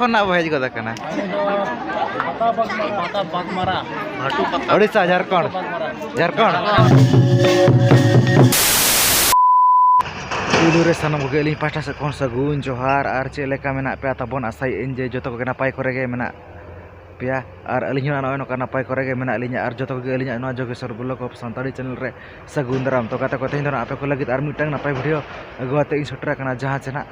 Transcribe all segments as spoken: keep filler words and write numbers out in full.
ᱠᱷᱚᱱᱟᱜ ᱵᱚ ᱦᱮᱡ ᱜᱚᱫ ᱟᱠᱟᱱᱟ? ᱳᱰᱤᱥᱟ, ᱡᱷᱟᱲᱠᱷᱚᱸᱰ᱾ ᱡᱷᱟᱲᱠᱷᱚᱸᱰ᱾ ᱯᱩᱭᱞᱩ ᱨᱮ ᱥᱟᱱᱟᱢ ᱠᱚᱜᱮ ᱟᱹᱞᱤᱧ ᱯᱟᱦᱴᱟ ᱥᱮᱫ ᱠᱷᱚᱱ ᱥᱟᱹᱜᱩᱱ ᱡᱚᱦᱟᱨ᱾ ᱟᱨ ᱪᱮᱫ ᱞᱮᱠᱟ ᱢᱮᱱᱟᱜ ᱯᱮᱭᱟ ᱛᱟᱵᱚᱱ? ᱟᱥᱟᱭᱮᱫ ᱟᱹᱧ ᱡᱮ ᱡᱚᱛᱚ ᱠᱚᱜᱮ ᱱᱟᱯᱟᱭ ᱠᱚᱨᱮ ᱜᱮ ᱢᱮᱱᱟᱜ ᱯᱮᱭᱟ᱾ ᱟᱨ ᱟᱹᱞᱤᱧ ᱦᱚᱸ ᱱᱚᱜᱼᱚᱭ ᱱᱚᱝᱠᱟ ᱱᱟᱯᱟᱭ ᱠᱚᱨᱮ ᱜᱮ ᱢᱮᱱᱟᱜ ᱞᱤᱧᱟ᱾ ᱟᱨ ᱡᱚᱛᱚ ᱠᱚᱜᱮ ᱟᱹᱞᱤᱧᱟᱜ ᱱᱚᱣᱟ ᱡᱳᱜᱮᱥᱣᱚᱨ ᱵᱞᱚᱜ ᱚᱯᱷ ᱥᱟᱱᱛᱟᱲᱤ ᱪᱮᱱᱮᱞ ᱨᱮ ᱥᱟᱹᱜᱩᱱ ᱫᱟᱨᱟᱢ᱾ ᱛᱚ ᱜᱟᱛᱮ ᱠᱚ, ᱛᱮᱦᱮᱧ ᱫᱚ ᱱᱟᱜ ᱟᱯᱮ ᱠᱚ ᱞᱟᱹᱜᱤᱫ ᱟᱨ ᱢᱤᱫᱴᱟᱝ ᱱᱟᱯᱟᱭ ᱵᱷᱤᱰᱤᱭᱳ ᱟᱹᱜᱩ ᱟᱛᱮ ᱤᱧ ᱥᱮᱴᱮᱨ ᱟᱠᱟᱱᱟ, ᱡᱟᱦᱟᱸ ᱪᱮ ᱱᱟᱜ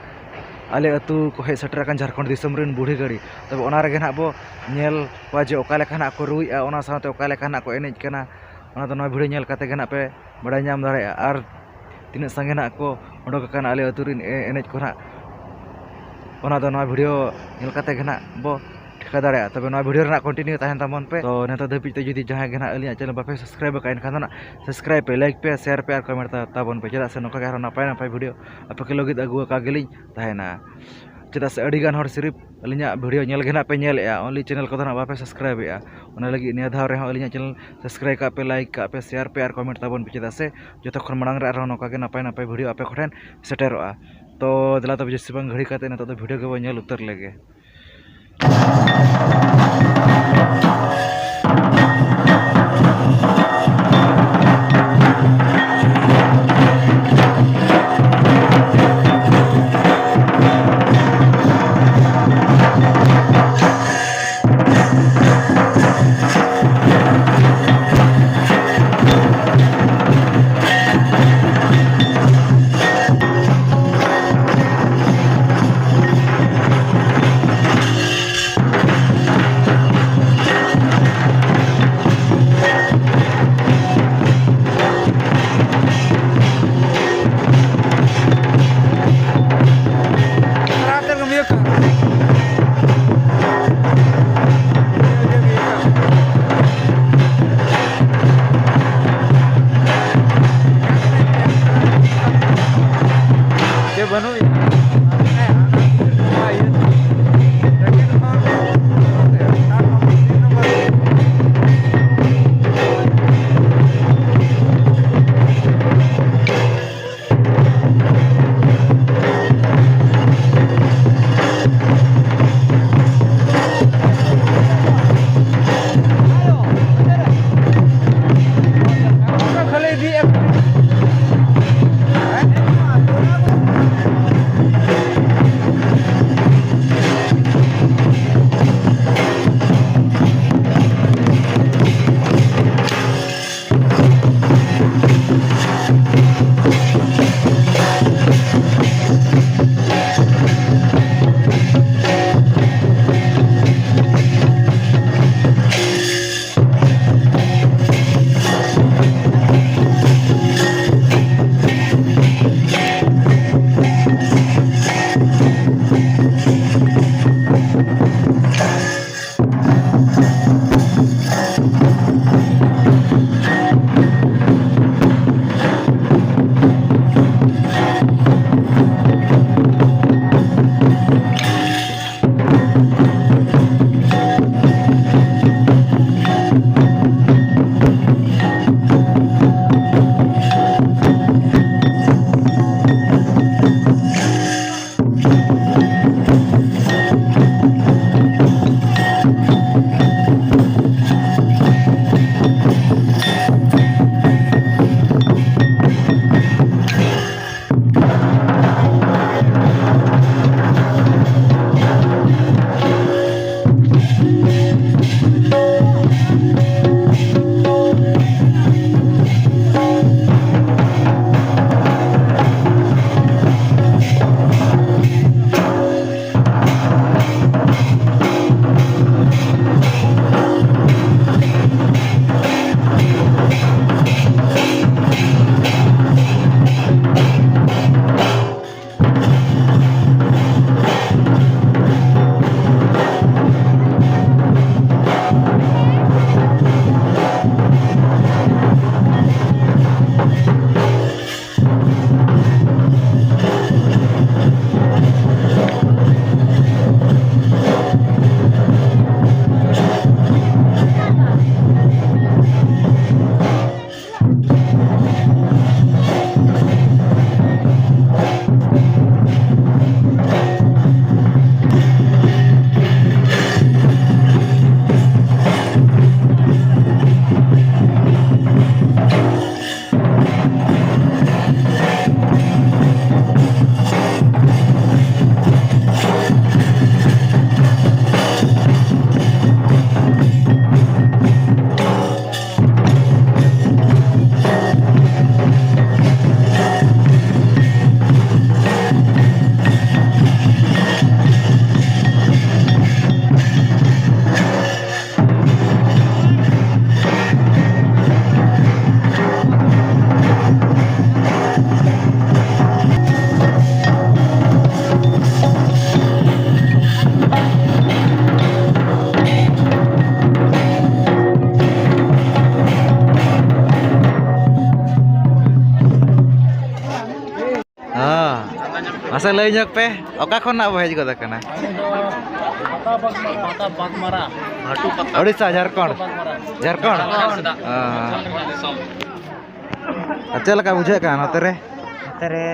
ᱟᱞᱮ ᱟᱹᱛᱩ ᱠᱚ ᱦᱮᱡ ᱥᱮᱴᱮᱨ ᱟᱠᱟᱱ ᱡᱷᱟᱲᱠᱷᱚᱸᱰ ᱫᱤᱥᱚᱢ ᱨᱮᱱ ᱵᱩᱲᱦᱤ ᱜᱟᱹᱲᱤ᱾ ᱛᱚᱵᱮ ᱚᱱᱟ ᱨᱮᱜᱮ ᱱᱟᱜ ᱵᱚ ᱧᱮᱞ ᱠᱚᱣᱟ ᱡᱮ ᱚᱠᱟ ᱞᱮᱠᱟ ᱱᱟᱜ ᱠᱚ ᱨᱩᱭᱮᱫᱼᱟ, ᱚᱱᱟ ᱥᱟᱶᱛᱮ ᱚᱠᱟ ᱞᱮᱠᱟ ᱱᱟᱜ ᱠᱚ ᱮᱱᱮᱡ ᱠᱟᱱᱟ, ᱚᱱᱟ ᱫᱚ ᱱᱚᱣᱟ ᱵᱷᱤᱰᱤᱭᱳ ᱧᱮᱞ ᱠᱟᱛᱮ ᱜᱮ ᱱᱟᱜ ᱯᱮ ᱵᱟᱲᱟᱭ ᱧᱟᱢ ᱫᱟᱲᱮᱭᱟᱜᱼᱟ᱾ ᱟᱨ ᱛᱤᱱᱟᱹᱜ ᱥᱟᱸᱜᱮ ᱱᱟᱜ ᱠᱚ ᱚᱰᱚᱠ ᱟᱠᱟᱱᱟ ᱟᱞᱮ ᱟᱹᱛᱩ ᱨᱮᱱ ᱮ-, ᱮᱱᱮᱡ ᱠᱚ ᱱᱟᱜ, ᱚᱱᱟ ᱫᱚ ᱱᱚᱣᱟ ᱵᱷᱤᱰᱤᱭᱳ ᱧᱮᱞ ᱠᱟᱛᱮ ᱜᱮ ᱱᱟᱜ ᱵᱚ ᱴᱷᱤᱠᱟᱹ ᱫᱟᱲᱮᱭᱟᱜᱼᱟ᱾ ᱛᱚᱵᱮ ᱱᱚᱣᱟ ᱵᱷᱤᱰᱤᱭᱳ ᱨᱮᱱᱟᱜ ᱠᱚᱱᱴᱤᱱᱤᱭᱩ ᱛᱟᱦᱮᱱ ᱛᱟᱵᱚᱱ ᱯᱮ᱾ ᱛᱚ ᱱᱤᱛᱚᱜ ᱫᱷᱟᱹᱵᱤᱡ ᱛᱮ ᱡᱩᱫᱤ ᱡᱟᱦᱟᱸᱭ ᱜᱮ ᱱᱟᱜ ᱟᱹᱞᱤᱧᱟᱜ ᱪᱮᱱᱮᱞ ᱵᱟᱯᱮ ᱥᱟᱵᱥᱠᱨᱟᱭᱤᱵ ᱟᱠᱟᱫᱼᱟ, ᱮᱱᱠᱷᱟᱱ ᱫᱚ ᱱᱟᱜ ᱥᱟᱵᱥᱠᱨᱟᱭᱤᱵ ᱯᱮ, ᱞᱟᱭᱤᱠ ᱯᱮ, ᱥᱮᱭᱟᱨ ᱯᱮ ᱟᱨ ᱠᱚᱢᱮᱱᱴ ᱛᱟ-, ᱛᱟᱵᱚᱱ ᱯᱮ, ᱪᱮᱫᱟᱜ ᱥᱮ ᱱᱚᱝᱠᱟ ᱜᱮ ᱟᱨᱦᱚᱸ ᱱᱟᱯᱟᱭ ᱱᱟᱯᱟᱭ ᱵᱷᱤᱰᱤᱭᱳ ᱟᱯᱮ ᱠᱚ ᱞᱟᱹᱜᱤᱫ ᱟᱹᱜᱩ ᱟᱠᱟ ᱜᱮᱞᱤᱧ ᱛᱟᱦᱮᱱᱟ᱾ ᱪᱮᱫᱟᱜ ᱥᱮ ᱟᱹᱰᱤ ᱜᱟᱱ ᱦᱚᱲ ᱥᱤᱨᱤᱯ ᱟᱹᱞᱤᱧᱟᱜ ᱵᱷᱤᱰᱤᱭᱳ ᱧᱮᱞ ᱜᱮ ᱱᱟᱜ ᱯᱮ ᱧᱮᱞᱮᱫᱼᱟ, ᱚᱱᱞᱤ ᱪᱮᱱᱮᱞ ᱠᱚᱫᱚ ᱱᱟᱜ ᱵᱟᱯᱮ ᱥᱟᱵᱥᱠᱨᱟᱭᱤᱵᱮᱫᱼᱟ᱾ ᱚᱱᱟ ᱞᱟᱹᱜᱤᱫ ᱱᱤᱭᱟᱹ ᱫᱷᱟᱣ ᱨᱮᱦᱚᱸ ᱟᱹᱞᱤᱧᱟᱜ ᱪᱮᱱᱮᱞ ᱥᱟᱵᱥᱠᱨᱟᱭᱤᱵ ᱠᱟᱜ ᱯᱮ, ᱞᱟᱭᱤᱠ ᱠᱟᱜ ᱯᱮ, ᱥᱮᱭᱟᱨ ᱯᱮ ᱟᱨ ᱠᱚᱢᱮᱱᱴ ᱛᱟᱵᱚᱱ ᱯᱮ, ᱪᱮᱫᱟᱜ ᱥᱮ ᱡᱚᱛᱚ ᱠᱷᱚᱱ ᱢᱟᱲᱟᱝ ᱨᱮ ᱟᱨᱦᱚᱸ ᱱᱚᱝᱠᱟ ᱜᱮ ᱱᱟᱯᱟᱭ ᱱᱟᱯᱟᱭ ᱵᱷᱤᱰᱤᱭᱳ ᱟᱯᱮ ᱠᱚᱴᱷᱮᱱ ᱥᱮᱴᱮᱨᱚᱜᱼᱟ᱾ ᱛᱚ ᱫᱮᱞᱟ ᱛᱚᱵᱮ ᱡᱟᱹᱥᱛᱤ ᱵᱟᱝ ᱜᱷᱟᱹᱲᱤ ᱠᱟᱛᱮ ᱱᱤᱛᱚᱜ ᱫᱚ ᱵᱷᱤᱰᱤᱭᱳ ᱜᱮᱵᱚᱱ ᱧᱮᱞ ᱩᱛᱟᱹᱨ ᱞᱮᱜᱮ᱾ ᱞᱟᱹᱭ ᱧᱚᱜ ᱯᱮ, ᱚᱠᱟ ᱠᱷᱚᱱ ᱱᱟᱜ ᱵᱚ ᱦᱮᱡ ᱜᱚᱫ ᱟᱠᱟᱱᱟ? ᱟᱞᱮ ᱫᱚ ᱯᱟᱛᱟ ᱵᱟᱜᱽ-, ᱯᱟᱛᱟ ᱵᱟᱜᱽᱢᱟᱨᱟ᱾ ᱳᱰᱤᱥᱟ, ᱡᱷᱟᱲᱠᱷᱚᱸᱰ? ᱡᱷᱟᱲᱠᱷᱚᱸᱰ? ᱦᱮᱸ᱾ ᱟᱨ ᱪᱮᱫ ᱞᱮᱠᱟ ᱵᱩᱡᱷᱟᱹᱜ ᱠᱟᱱᱟ ᱱᱚᱛᱮ ᱨᱮ? ᱱᱚᱛᱮ ᱨᱮ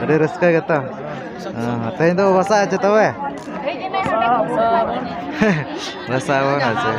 ᱟᱹᱰᱤ ᱨᱟᱹᱥᱠᱟᱹ ᱜᱮᱛᱚ᱾ ᱦᱮᱸ, ᱛᱮᱦᱮᱧ ᱫᱚ ᱵᱟᱥᱟᱜ ᱟᱪᱮ ᱛᱚᱵᱮ? ᱵᱟᱥᱟᱜ ᱟᱵᱚᱱ ᱟᱪᱮ᱾